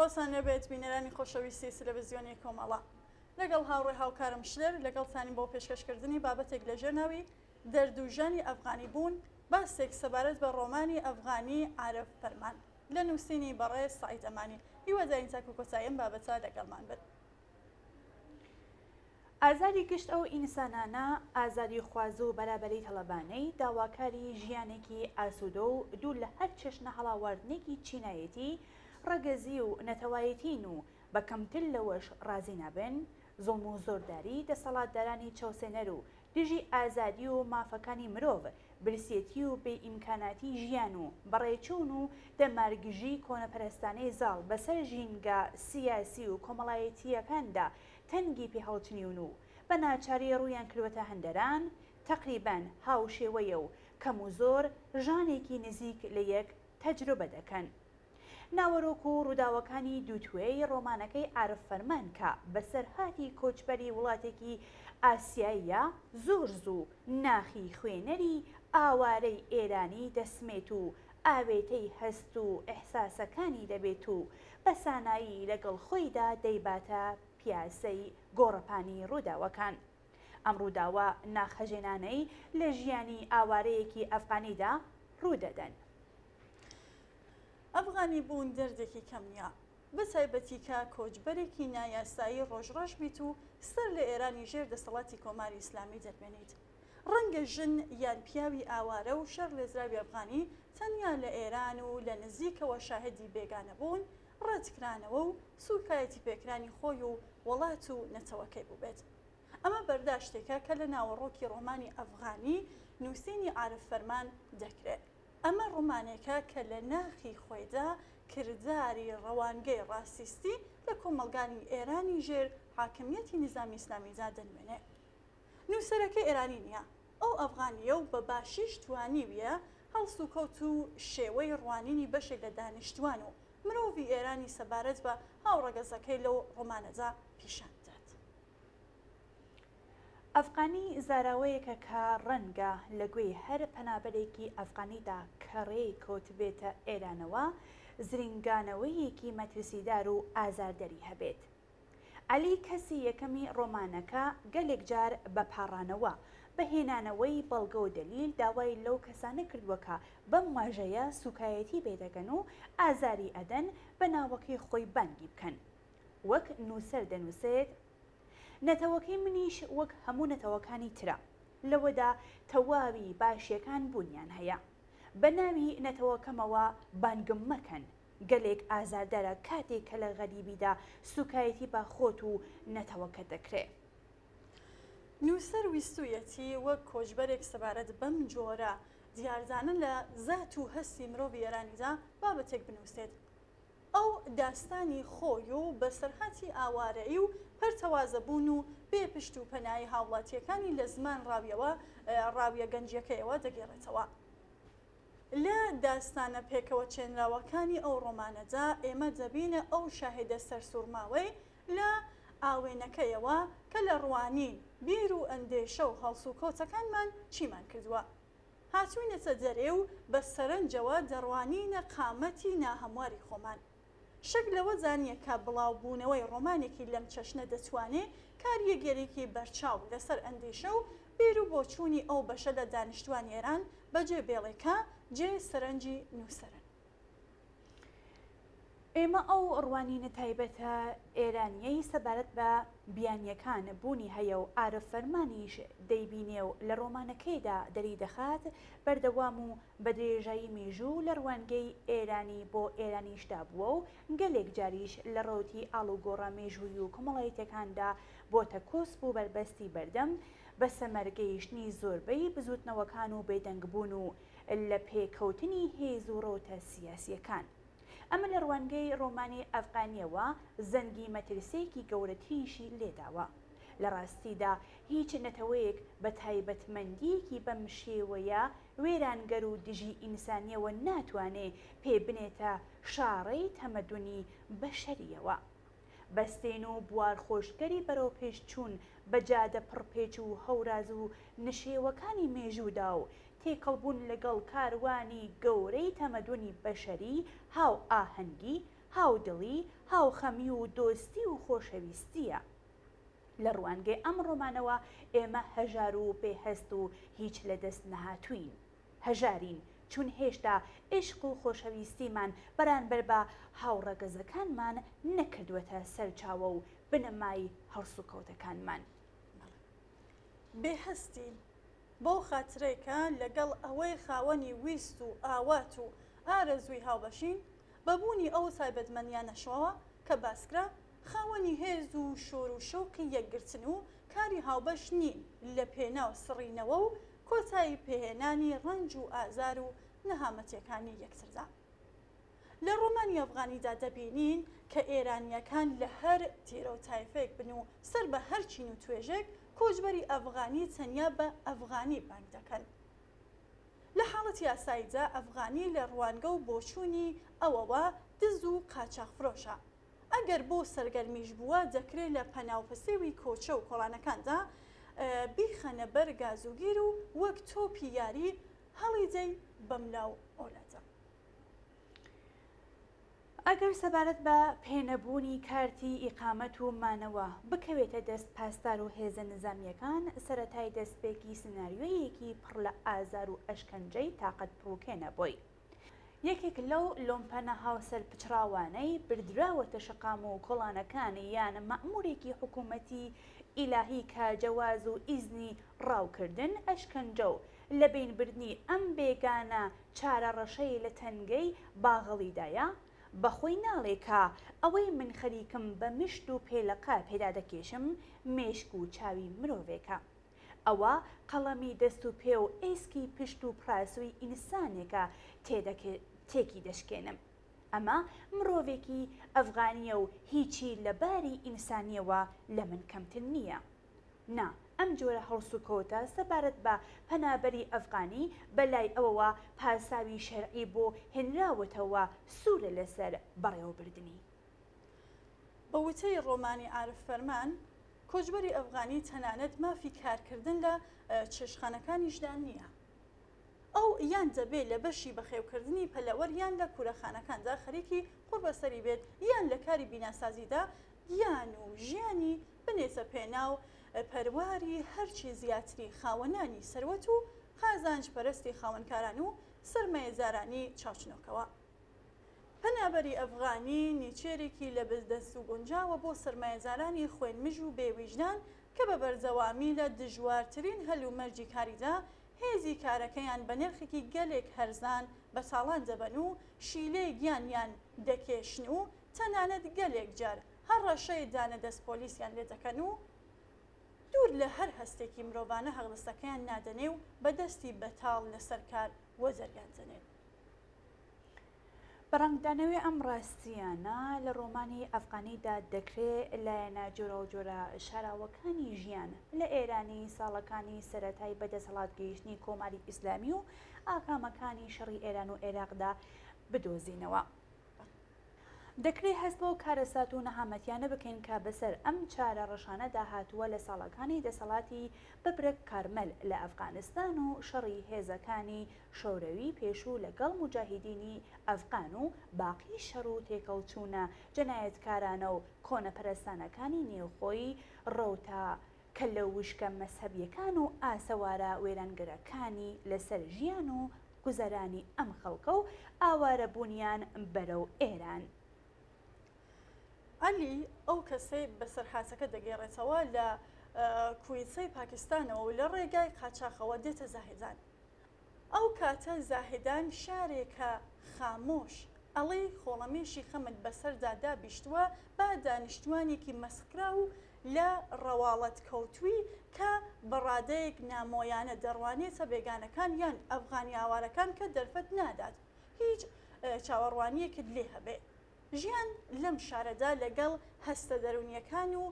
سڵاوتان لێبێت بینەرانی خۆشەویستی تلەڤزیۆنی کۆمەڵە. لەگەڵ هاوڕێ هاوکارم شلێر لەگەڵتانین بۆ پێشکەشکردنی بابەتێک لەژێر ناوی دەرد و ژانی ئەفغانی بوون، باسێک سەبارەت بە ڕۆمانی ئەفغانی عارف فەرمان لە نووسینی بەڕێز سەعید ئەمانی. هیوادارین تاکو کۆتایی ئەم بابەتە لەگەڵمان بن. ئازاری گشت ئەو ئینسانانە ئازادیخوازو بەرابەری تەڵەبانەی داواکاری ژیانێکی ئاسودەو دوور لە هەر چەشنە هەڵاواردنێکی چینایەتی، ڕەگەزی و نەتەوایەتین و بە کەمتر لەوەش ڕازی نابن، زوڵم و زۆرداری دەسەڵاتدارانی چەوسێنەر و دژی ئازادی و مافەکانی مرۆڤ، برسێتی و بێ ئیمکاناتی ژیان و بەڕێچوون و دەمارگژی کۆنەپەرستانەی زاڵ بەسەر ژینگە سیاسی و کۆمەڵایەتییەکاندا تەنگی پێ هەڵچنیون و بە ناچاری ڕوویان کردوەتە هەندەران، تەقریبەن هاوشێوەیە و کەم و زۆر ژانێکی نزیک لە یەک تەجروبە دەکەن. ناوەرۆک و ڕووداوەکانی دووتوێی ڕۆمانەکەی عارف فەرمان کە بەسەرهاتی کۆچبەری وڵاتێکی ئاسیاییە، زۆر زوو ناخی خوێنەری ئاوارەی ئێرانی دەسمێت و ئاوێتەی هەست و ئیحساسەکانی دەبێت و بە سانایی لەگەڵ خۆیدا دەیباتە پیاسەی گۆڕەپانی ڕووداوەکان. ئەم ڕووداوە ناخهەژێنانەی لە ژیانی ئاوارەیەکی ئەفغانیدا ڕوودەدەن. ئەفغانی بوون دەردێکی کەم نییە، بەتایبەتی کە کۆچبەرێکی نایاسایی ڕۆژڕەش بیت و سەر لە ئێرانی ژێر دەسەڵاتی کۆماری ئیسلامی دەربێنیت. ڕەنگە ژن یان پیاوی ئاوارە و شەڕلێزراوی ئەفغانی تەنیا لە ئێران و لە نزیکەوە شاهێدی بێگانەبوون، ڕەتکرانەوە و سووکایەتیپێکرانی خۆی و وڵات و نەتەوەکەی بووبێت. ئەمە بەرداشتێکە کە لە ناوەڕۆکی ڕۆمانی ئەفغانی نووسینی عارف فەرمان دەکرێت. ئەمە ڕۆمانێکە کە لە ناخی خۆیدا کرداری ڕەوانگەی ڕاسیستی لە کۆمەڵگانی ئێرانی ژێر حاکمییەتی نیزامی ئیسلامیدا دەنوێنێ. نووسەرەکە ئێرانی نییە، ئەو ئەفغانییە و بە باشیش توانیویە هەڵسوکەوت و شێوەی ڕوانینی بەشێک لە دانیشتوان و مرۆڤی ئێرانی سەبارەت بە هاوڕەگەزەکەی لەو ڕۆمانەدا پیشان بدات. ئەفغانی زاراوەیەکە کە ڕەنگە لە گوێی هەر پەنابەرێکی ئەفغانیدا کە ڕێی کەوتبێتە ئێرانەوە، زرینگانەوەیەکی مەترسیدار و ئازاردەری هەبێت. عەلی کەسی یەکەمی ڕۆمانەکە گەلێک جار بە پاڕانەوە، بە هێنانەوەی بەڵگە و دەلیل داوای لەو کەسانە کردووە کە بەم واژەیە سووکایەتی پێ دەکەن و ئازاری ئەدەن بە ناوەکەی خۆی بانگی بکەن. وەک نووسەر دەنووسێت، نەتەوەکەی منیش وەک هەموو نەتەوەکانی ترە، لەوەدا تەواوی باشییەکان بوونیان هەیە. بە ناوی نەتەوەکەمەوە بانگم مەکەن، گەلێک ئازاردەرە کاتێک کە لە غەریبیدا سوکایەتی بە خۆت و نەتەوەکەت دەکرێ. نووسەر ویستوویەتی وەک کۆچبەرێک سەبارەت بەم جۆرە دیاردانە لە زات و هەستی مرۆڤی ئێرانیدا بابەتێک بنووسێت. ئەو داستانی خۆی و بەسەرهاتی ئاوارەیی و پەرتەوازەبوون و بێ پشت و پەنایی هاوڵاتییەکانی لە زمان ڕاویەوە ڕاویە گەنجیەکەیەوە دەگێڕێتەوە. لە داستانە پێکەوە چێنراوەکانی ئەو ڕۆمانەدا ئێمە دەبینە ئەو شاهیدە سەرسوڕماوەی لە ئاوێنەکەیەوە کە لە ڕوانین، بیر و ئەندێشە و هەڵسوکەوتەکانمان چیمان کردووە. هاتووینەتە دەرێ و بە سەرنجەوە دەڕوانینە قامەتی ناهەمواری خۆمان. شک لەوەدا نییە کە بڵاوبوونەوەی ڕۆمانێکی لەم چەشنە دەتوانێ کاریگەریی بەرچاو لەسەر ئەندێشە و بیر و بۆچوونی ئەو بەشە لە دانیشتوانی ئێران بەجێ بێڵێ کە جێ سەرنجی نووسەرن. ئێمە ئەو ڕوانینە تایبەتە ئێرانییەی سەبارەت بە بیانییەکان بوونی هەیە و عارف فەرمانیش دەیبینێ و لە ڕۆمانەکەیدا دەریدەخات، بەردەوام و بە درێژایی مێژوو لە ڕوانگەی ئێرانی بۆ ئێرانیشدا بووە و گەلێک جاریش لە ڕەوتی ئاڵوگۆڕە مێژووی و کۆمەڵایەتیەکاندا بۆتە کۆسپ و بەربەستی بەردەم بە سەمەر گەیشتنی زۆربەی بزووتنەوەکان و بێدەنگبوون و لە پێ کەوتنی هێز و ڕەوتە سیاسیەکان. ئەمە لە ڕوانگەی ڕۆمانی ئەفغانیەوە زەنگی مەترسیەکی گەورەتریشی لێداوە. لە ڕاستیدا هیچ نەتەوەیەک بە تایبەتمەندییەکی بەم شێوەیە وێرانگەر و دژی ئینسانییەوە ناتوانێ پێ بنێتە شاڕێی تەمەدونی بەشەرییەوە. بەستێن و بوارخۆشکەری بەرەوپێشچوون بە جادە پڕپێچ و هەوراز و نشێوەکانی مێژوودا و تێکەڵبوون لەگەڵ کاروانی گەورەی تەمەدونی بەشەری هاوئاهەنگی. هاودڵی، هاوخەمی و دۆستی و خۆشەویستییە. لە ڕوانگەی ئەم ڕۆمانەوە ئێمە هەژار و بێ هەست و هیچ لە دەست نەهاتووین. هەژارین، چون هێشتا عیشق و خۆشەویستیمان بەرانبەر بە هاوڕەگەزەکانمان نەکردووەتە سەرچاوە و بنەمای هەڵسوکەوتەکانمان. بەڵێ. بێ هەستین، بەو خاترەی کە لەگەڵ ئەوەی خاوەنی ویست و ئاوات و ئارەزووی هاوبەشین، بە بوونی ئەو تایبەتمەندیانەشەوە کە باسکرا، خاوەنی هێز و شۆر و شەوقی یەکگرتن و کاری هاوبەش نین لە پێناو سڕینەوە و کۆتایی پێهێنانی ڕەنج و ئازار و نەهامەتیەکانی یەکتردا. لە ڕۆمانی ئەفغانیدا دەبینین کە ئێرانییەکان لە هەر تیرە و تایفەیەک بن و سەر بە هەر چین و توێژێک، کۆچبەری ئەفغانی تەنیا بە ئەفغانی بانگ دەکەن. لە حاڵەتی ئاساییدا ئەفغانی لە ڕوانگە و بۆچوونی ئەوەوە دز و قاچاخفرۆشە. ئەگەر بۆ سەرگەرمیش بووە دەکرێ لە پەناوپەسێوی کۆچە و کۆڵانەکاندا بیخەنە بەر گازوگیر و وەک تۆپی یاری هەڵیدەی بەملا و ئەولادا. ئەگەر سەبارەت بە پێنەبوونی کارتی ئیقامەت و مانەوە بکەوێتە دەست پاسدار و هێزە نزامییەکان، سەرەتای دەستپێکی سناریۆیەکی پڕ لە ئازار و ئەشکەنجەی تاقەتپڕوکێنە بۆی. یەکێک لەو لۆمپەنە هاوسەرپچڕاوانەی بردراوەتە شەقام و کۆڵانەکان یان مەئموورێکی حکوومەتی ئیلاهی کە جەواز و ئیزنی ڕاوکردن، ئەشکەنجە و لەبەینبردنی ئەم بێگانە چارە ڕەشەی لە تەنگەی باغڵیدایە، بە خۆی ناڵێ کە ئەوەی من خەریکم بە مشت و پێلەقە پێدا دەکێشم مێشک و چاوی مرۆڤێکە. ئەوە قەڵەمی دەست و پێ و ئێسکی پشت و پراسوی ئینسانێکە تێکی دەشکێنم. ئەمە مڕۆڤێکی ئەفغانییە و هیچی لە باری ئینسانییەوە لە من کەمتر نییە. نا، ئەم جۆرە هەڵسوکەوتە سەبارەت بە پەنابەری ئەفغانی بە لای ئەوەوە پاساوی شەرعی بۆ هێنراوەتەوە سوورە لەسەر بەڕێوەبردنی. بە وتەی ڕۆمانی عارف فەرمان، کۆچبەری ئەفغانی تەنانەت مافی کارکردن لە چێشتخانەکانیشدا نییە. ئەو یان دەبێ لە بەشی بەخێوکردنی پەلەوەر یان لە کورەخانەکاندا خەریکی قوڕبەسەری بێت یان لە کاری بیناسازیدا گیان و ژیانی بنێتە پێناو پەرواری هەرچی زیاتری خاوەنانی سەروەت و قازانج پەرستی خاوەنکاران و سەرمایەدارانی چاوچنۆکەوە. پەنابەری ئەفغانی نیچێرێکی لە بزدەست و گونجاوە بۆ سەرمایەدارانی خوێنمژ و بێ ویژدان کە بە بەردەوامی لە دژوارترین هەل و مەرجی کاریدا هێزی کارەکەیان بە نرخێکی گەلێک هەرزان بە تاڵان دەبەن و شیلەی گیانیان دەکێشن و تەنانەت گەلێک جار هەڕەشەی دانە دەست پۆلیسیان لێ دەکەن و دوور لە هەر هەستێکی مرۆڤانە هەغدەستەکەیان نادەنێ و بە دەستی بەتاڵ لەسەر کار وەدەریان دەنێن. بە ڕەنگدانەوەی ئەم ڕاستییانە لە ڕۆمانی ئەفغانیدا دەکرێ لایەنە جۆراوجۆرە شاراوەکانی ژیان لە ئێرانی ساڵەکانی سەرەتای بەدەسەڵاتگەیشتنی کۆماری ئیسلامی و ئاکامەکانی شەڕی ئێران و عێراقدا بدۆزینەوە. دەکرێ هەست بەو کارەسات و نەهامەتیانە بکەین کە بەسەر ئەم چارە ڕەشانەدا هاتووە لە ساڵەکانی دەسەڵاتی ببرەک کارمەل لە ئەفغانستان و شەڕی هێزەکانی شۆرەوی پێشوو لە گەڵ موجاهیدینی ئەفغان و باقی شەڕ و تێکەڵچوونە جەنایەتکارانە و کۆنەپەرستانەکانی نێوخۆی ڕەوتە کەلەوشکە مەزهەبیەکان و ئاسەوارە وێرانگەرەکانی لە سەر ژیان و گوزەرانی ئەم خەڵکە و ئاوارەبوونیان بەرەو ئێران. عەلی، ئەو کەسەی بەسەرهاتەکە دەگێڕێتەوە لە کویچەی پاکستانەوە و لە ڕێگای قاچاخەوە دێتە زاهیدان. ئەو کاتە زاهیدان شارێکە خامۆش، ئەڵێی خۆڵەمێشی خەمت بەسەردا دابیشتووە با دانیشتووانێکی مەسخکراو و لە ڕەواڵەت کەوتووی کە بە ڕادەیەک نامۆیانە دەڕوانێتە بێگانەکان یان ئەفغانی ئاوارەکان کە دەرفەت نادات هیچ چاوەڕوانییەکت لێ هەبێ. ژیان لەم شارەدا لەگەڵ هەستە دەروونییەکان و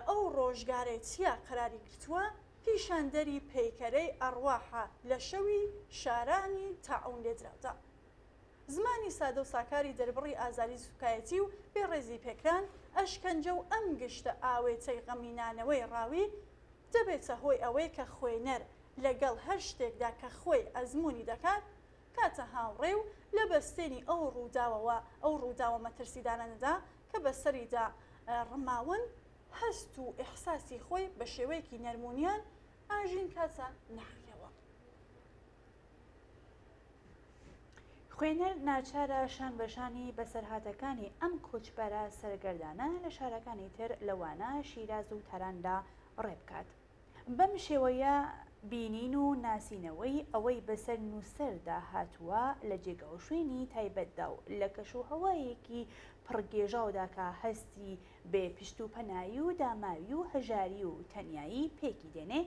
ئەو ڕۆژگارەی چیا قەراری گرتووە، پیشاندەری پەیکەرەی ئەڕواحە لە شەوی شارانی تاعوون لێدراودا. زمانی سادە و ساکاری دەربڕی ئازاری سوکایەتی و بێڕێزی پێکران، ئەشکەنجە و ئەم گشتە ئاوێتەی غەمینانەوەی ڕاوی، دەبێتە هۆی ئەوەی کە خوێنەر لەگەڵ هەر شتێکدا کە خۆی ئەزموونی دەکات، بکاتە هاوڕێ و لە بەستێنی ئەو ڕووداوەوە ئەو ڕووداوە مەترسیدارانەدا کە بەسەریدا ڕماون هەست و ئیحساسی خۆی بە شێوەیەکی نەرمونیان ئاژین کاتە ناخیەوە. خوێنەر ناچارە شان بە شانی بەسەرهاتەکانی ئەم کۆچبەرە سەرگەردانە لە شارەکانی تر لەوانە شیراز و تاراندا ڕێ بکات. بەم شێوەیە بینین و ناسینەوەی ئەوەی بەسەر نووسەردا هاتووە لە جێگاوشوێنی تایبەتدا و لە کەشوهەوایەکی پڕ گێژاودا کە هەستی بێ پشت و پەنایی و داماوی و هەژاری و تەنیایی پێکی دێنێ،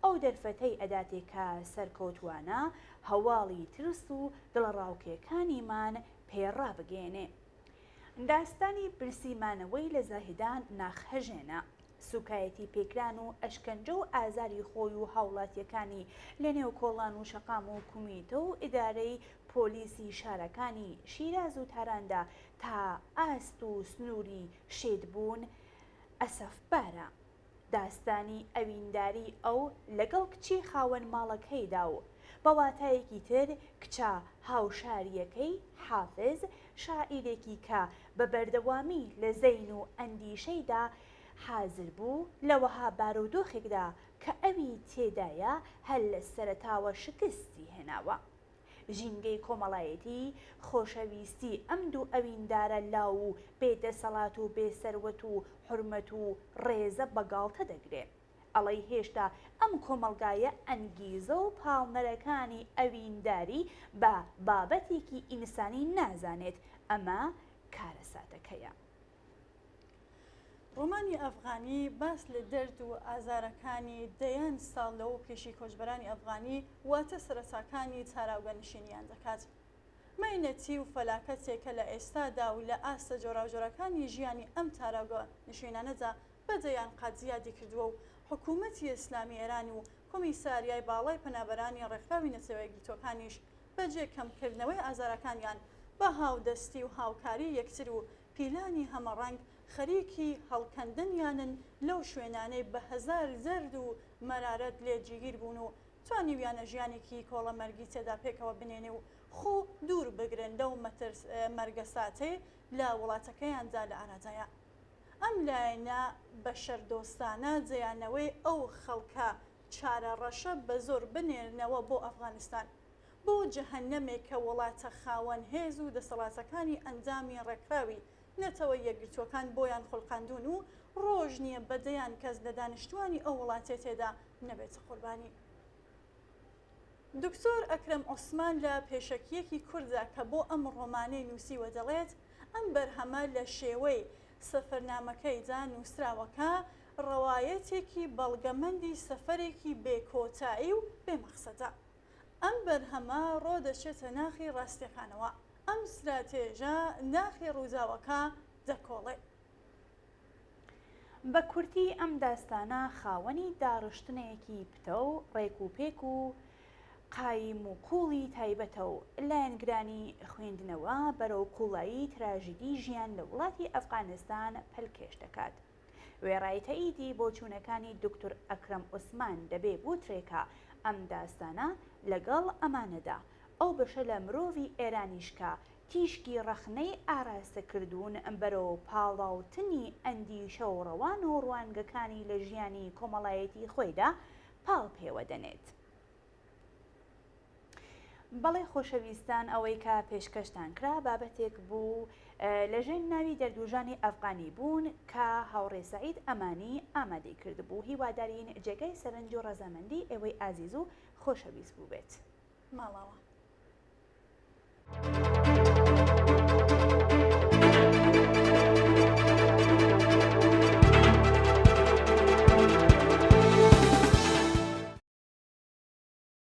ئەو دەرفەتەی ئەداتێ کە سەرکەوتووانە هەواڵی ترس و دڵەڕاوکێکانیمان پێ ڕابگەیەنێ. داستانی برسی مانەوەی لە زاهیدان ناخهەژێنە. سوکایەتی پێکران و ئەشکەنجە و ئازاری خۆی و هاوڵاتیەکانی لە نێو کۆڵان و شەقام و کومیتە و ئیدارەی پۆلیسی شارەکانی شیراز و تاراندا تا ئاست و سنووری شێت بوون ئەسەفبارە. داستانی ئەوینداری ئەو لەگەڵ کچی خاوەن ماڵەکەیدا و بە واتایەکی تر کچە هاوشارییەکەی حافز شاعیرێکی کە بە بەردەوامی لە زەین و ئەندیشەیدا حازر بوو لە وەها بارودۆخێکدا کە ئەوی تێدایە هەر لە سەرەتاوە شکستی هێناوە. ژینگەی کۆمەڵایەتی خۆشەویستی ئەم دوو ئەویندارە لاو و بێ دەسەڵات و بێ سەروەت و حورمەت و ڕێزە بە گاڵتە دەگرێ. ئەڵێی هێشتا ئەم کۆمەڵگایە ئەنگیزە و پاڵنەرەکانی ئەوینداری بە بابەتێکی ئینسانی نازانێت، ئەمە کارەساتەکەیە. ڕۆمانی ئەفغانی باس لە دەرد و ئازارەکانی دەیان ساڵ لەوە پێشی کۆچبەرانی ئەفغانی واتە سەرەتاکانی تاراوگە نشینیان دەکات. مەینەتی و فەلاکەتێک کە لە ئێستادا و لە ئاستە جۆراوجۆرەکانی ژیانی ئەم تاراوگە نشینانەدا بە دەیان قات زیادی کردووە و حکوومەتی ئیسلامی ئێران و کۆمیساریای باڵای پەنابەرانی ڕێکخراوی نەتەوەیەکگرتووەکانیش بە جێ کەم کردنەوەی ئازارەکانیان بە هاودەستی و هاوکاری یەکتر و پیلانی هەمەڕەنگ خەریکی هەڵکەندنیانن لەو شوێنانەی بە هەزار دەرد و مەرارەت لێ جیگیر بوون و توانیویانە ژیانێکی کۆڵەمەرگی تێدا پێکەوە بنێنێ و خۆ دوور بگرن لەو مەترس مەرگەساتەی لە وڵاتەکەیاندا لە ئارادایە. ئەم لایەنە بەشەردۆستانە جێیانەوەی ئەو خەڵکە چارە ڕەشە بە زۆر بنێرنەوە بۆ ئەفغانستان. بۆ جەهەنەمێک کە وڵاتە خاوەن هێز و دەسەڵاتەکانی ئەندامی ڕێکخراوی نەتەوە یەکگرتووەکان بۆیان خولقاندوون و ڕۆژ نییە بە دەیان کەس لە دانیشتووانی ئەو وڵاتەی تێدا نەبێتە قوربانی. دکتۆر ئەکرەم عوسمان لە پێشەکییەکی کورتدا کە بۆ ئەم ڕۆمانەی نووسیوە دەڵێت، ئەم بەرهەمە لە شێوەی سەفەرنامەکەیدا نووسراوە کە ڕەوایەتێکی بەڵگەمەندی سەفەرێکی بێ کۆتایی و بێ مەخسەدە. ئەم بەرهەمە ڕۆ دەچێتە ناخی ڕاستیەکانەوە، ئەم ستراتێژە ناخی ڕووداوەکە دەکۆڵێ. بە کورتی ئەم داستانە خاوەنی داڕشتنێکی پتەو، ڕێک و پێک و قایم و قووڵی تایبەتە و لایەنگرانی خوێندنەوە بەرەو قووڵایی تراژیدی ژیان لە وڵاتی ئەفغانستان پەلکێش دەکات. وێڕای تەئیدی بۆچوونەکانی دوکتور ئەکرەم عوسمان دەبێ بوترێ کە ئەم داستانە لەگەڵ ئەمانەدا ئەو بەشە لە مرۆڤی ئێرانیش کە تیشکی ڕەخنەی ئاراستە کردوون بەرەو پاڵاوتنی ئەندیشە و ڕەوان و ڕوانگەکانی لە ژیانی کۆمەڵایەتی خۆیدا پاڵ پێوە دەنێت. بەڵێ خۆشەویستان ئەوەی کە پێشکەشتان کرا بابەتێک بوو لە ژێر ناوی دەردوژانی ئەفغانی بوون کە هاوڕێ سەعید ئەمانی ئامادەی کردبوو هیوادارین جێگای سەرنج و ڕەزامەندی ئێوەی ئازیز و خۆشەویست بووبێت. ماڵاوا.